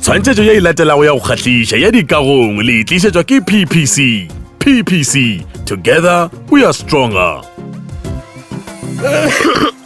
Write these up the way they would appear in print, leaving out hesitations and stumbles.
Tshwantšhetšo ye e latelago ya go kgahliša ya dikagong le e tlišetšwa ke PPC. PPC, together we are stronger.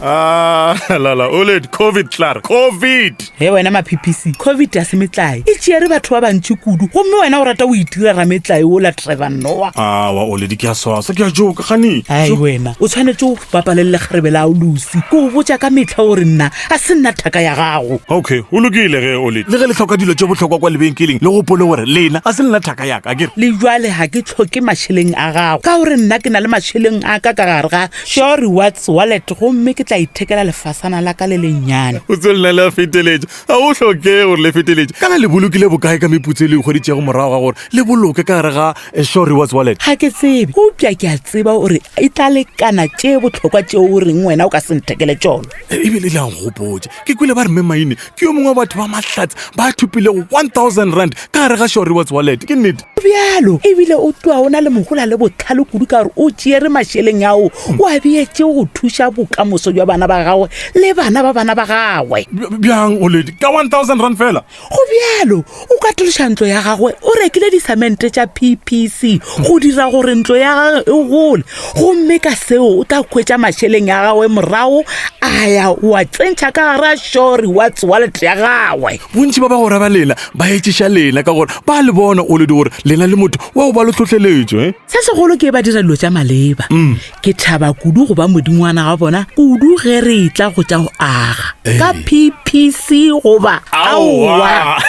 Ah, lala, oled, COVID klaar, COVID. He wena ma-PPC, COVID a se metlae. E tšeere batho ba bantši kudu, gomme wena o rata o itira rametlae wola Trevor Noah. Awa, oled, ke a swaswa, ke a joka, gane. Ai wena, o tshwanetše o bapale le lekgarebe la Lucy. Ke o botša ka mehla gore nna a se nna thaka ya gago. Okay, o lokile ge o le. Le ge le hloka dilo tše bohlokwa kwa lebenkeleng, le gopole gore lena a se lena thaka ya ka, akere? Le jwale ga ke hloke mašeleng a gago, ka gore nna ke na le mašeleng a ka ka gare ga Sure Rewards Wallet gomme ke tla ithekela lefasana la ka le lennyane. O tsebe lena le a feteletša. Ga go hlokege gore le feteletše. Kana le bolokile bokae ka meputso e le e hweditšego morago ga gore le boloke ka gare ga eh, Sure Rewards Wallet? Ga ke tsebe, eupša ke a tseba gore e tla lekana tše bohlokwa tšeo o reng wena o ka se nthekele tšona. Eh, Ebile le a nkgopotša. Ke kwele ba re Mme Maine ke yo mongwe wa batho ba mahlatse ba thopilego 1000 rand ka gare ga Sure Rewards Wallet. Ke nnete? Bjalo, ebile o tloga o na le mohola le bohlale kudu ka gore o tšeere mašeleng ao o a beetše go thuša bokamoso bja bana ba gagwe le bana ba bana ba gagwe. Bjang, Oledi? Ka 1000 rand fela? Go bjalo, o katološa ntlo ya gagwe, o rekile disamente tša PPC go dira gore ntlo ya gagwe e gole, gomme ka seo o tla hwetša mašeleng a gagwe morago a ya wa tsentšha ka gare a Sure Rewards wallet ya gagwe. Bontši ba bagwera ba lena ba etšiša lena ka gore ba le bona o le di gore lena le motho wa go ba le tlhohleletšo. Eh? Se segolo ke ba dira dilo tša maleba. Mm. Ke thaba kudu go ba modingwana ga bona kudu ge re etla go tša go aga ka PPC goba aowa.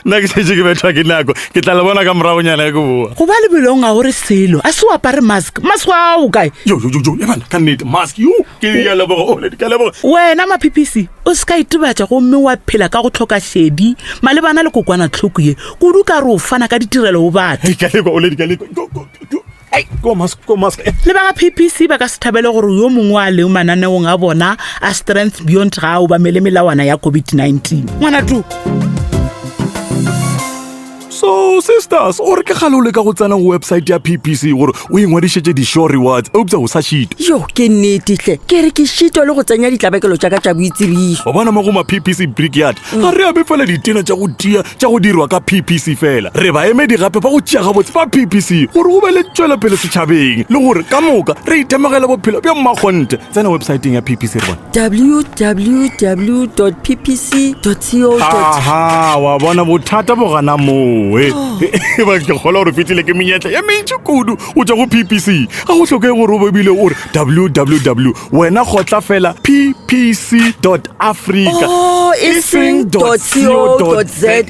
Nna ke šetše ke bethwa ke nako ke tla le bona ka moragonyana ke boa. Go ba lebelong ga gore selo a se o apare mask mask wa o kae? Yo yo yo yo ebana ka nnete mask yo ke ya leboga o ke leboga. Wena ma PPC o se ka itebatša gomme wa phela ka go tlhoka šedi malebana le kokwanatlhoko ye kudu ka re o fana ka ditirelo go batho. Ke a lekwa o ledi ke a lekwa. Go mask go mask. Le ba ga PPC ba ka se thabele gore yo mongwe a leng mananeong a bona a Strength Beyond ga a obamele melawana ya COVID-19. Ngwana tu. So sisters, o re ke kgale o leka go tsena go website ya PPC gore o ingwadišetše di-show rewards eupša o sa šitwa. Jo, ke nnete hle. Ke re ke šitwa le go tsenya ditlabakelo tša ka tša boitsebišo. Wa bona mo go ma PPC Brickyard, ga re abe fela ditena tša go tia tša go dirwa ka PPC fela. Re baemedi gape ba go tšea gabotse ba PPC gore go be le tšwelopele setšhabeng le gore ka moka re itemogele bophelo bja mmakgonthe. Tsena websaeteng ya PPC re bone. www ppc co Aha, wa bona bothata bo gana moo e ba ke kgola gore fetile ke menyetla ye mentši kudu o tšwa go PPC. Ga go hlokege gore o be bile o re www, wena kgotla fela ppc africa Oh, e seng dot co dot za.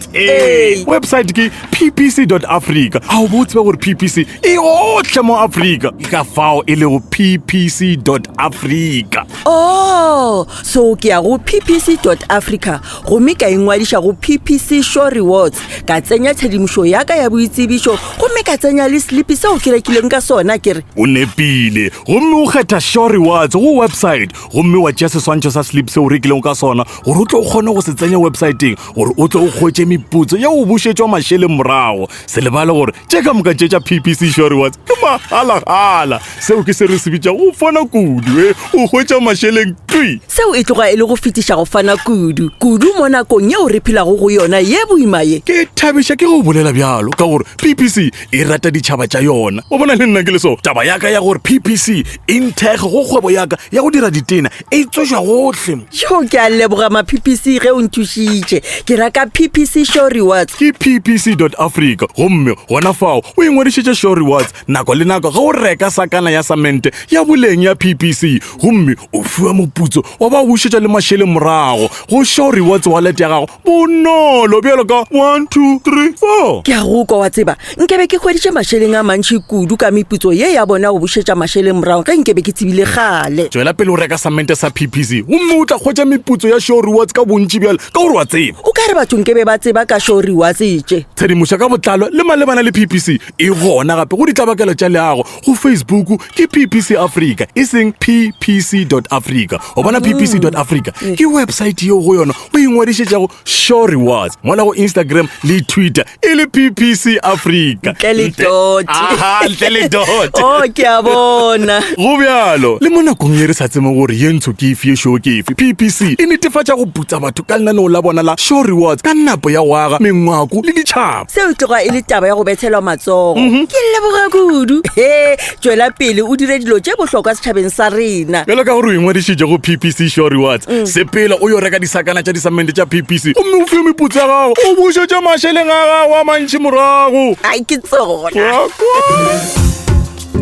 Website ke ppc dot africa. A o bo o tseba gore PPC e gohle mo Afrika? Ke ka fao e lego ppc dot africa. Oh, so ke ya go ppc dot africa gomme ka ingwadiša go PPC Show Rewards, ka tsenya tshedimošo ya ka ya boitsebišo gomme ka tsenya le slipi seo ke rekileng ka sona ke re. O nepile, gomme o kgetha Show Rewards go website gomme wa tšea seswantšho sa slip seo o rekilego ka sona gore o tle o kgone go se tsenya websaeteng gore o tle o hwetše meputso ya go bušetšwa mašeleng morago. Se lebale gore tše ka moka tše tša PPC Sure Rewards ke mahalagala. Seo ke se re se bitšago go fana kudu, e o hwetša mašeleng twi. Seo e tloga e le go fetiša go fana kudu, kudu mo nakong yeo re phelago go yona ye boima ye. Ke thabiša ke go bolela bjalo ka gore PPC e rata ditšhaba tša yona. O bona le nna ke le so, taba ya ka ya gore PPC e nthekge go kgwebo ya ka ya go dira ditena e tsošwa gohle. Yo, ke a leboga ma PPC ge o nthušitše. Ke raka PPC Show Rewards. Ke ppc dot africa gomme gona fao o ingwadišetše Show Rewards nako le nako ge o reka sakana ya samente ya boleng ya PPC gomme o fiwa moputso wa ba bušetša le mašeleng morago go Show Rewards wallet ya gago bonolo bjalo ka 1 2 3 4. Ke a go kwa, wa tseba nkebe ke hweditše mašeleng a mantši kudu ka meputso ye ya bona go bušetša mašeleng morago ge nkebe ke tsebile kgale. Tšwela pele o reka samente sa PPC gomme o tla hwetša meputso ya Show Rewards ka bontši bjalo ka gore wa tseba. O ka re batho nkebe ba tseba ka Show Rewards tše. Tshedimošo ka botlalo le malebana le PPC e gona gape go ditlabakelo tša leago go Facebook ke PPC Africa e seng ppc dot africa. O bona ppc dot africa ke website yeo go yona o ingwadišetšago Show Rewards mola go Instagram le Twitter e le PPC Africa. Ntle Ntle le dot. Aha, ntle le dot. Oh, ke a bona. Go bjalo, le mo nakong ye re sa tsebeng gore ye ntsho ke efe ye šweu ke efe, PPC e netefatša go putsa batho ka lenaneo la bona la Sure Rewards ka napo ya go aga mengwako le ditšhaba. Seo e tloga e le taba ya go bethelwa matsogo. Ke leboga kudu. He, tšwela pele o dire dilo tše bohlokwa setšhabeng sa rena. Bjalo ka gore o ingwadišitše go PPC Sure Rewards, sepela o yo reka disakana tša disamente tša PPC gomme o fiwe meputso ya gago, o bušetše mašeleng a gago a mantši morago. Ai, ke tsona.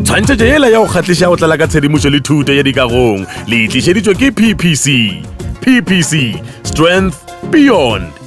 Tshwantšhetšo yela ya go kgahliša go tlala ka tshedimošo le thuto ya dikagong le e tlišeditšwe ke PPC. PPC, strength beyond.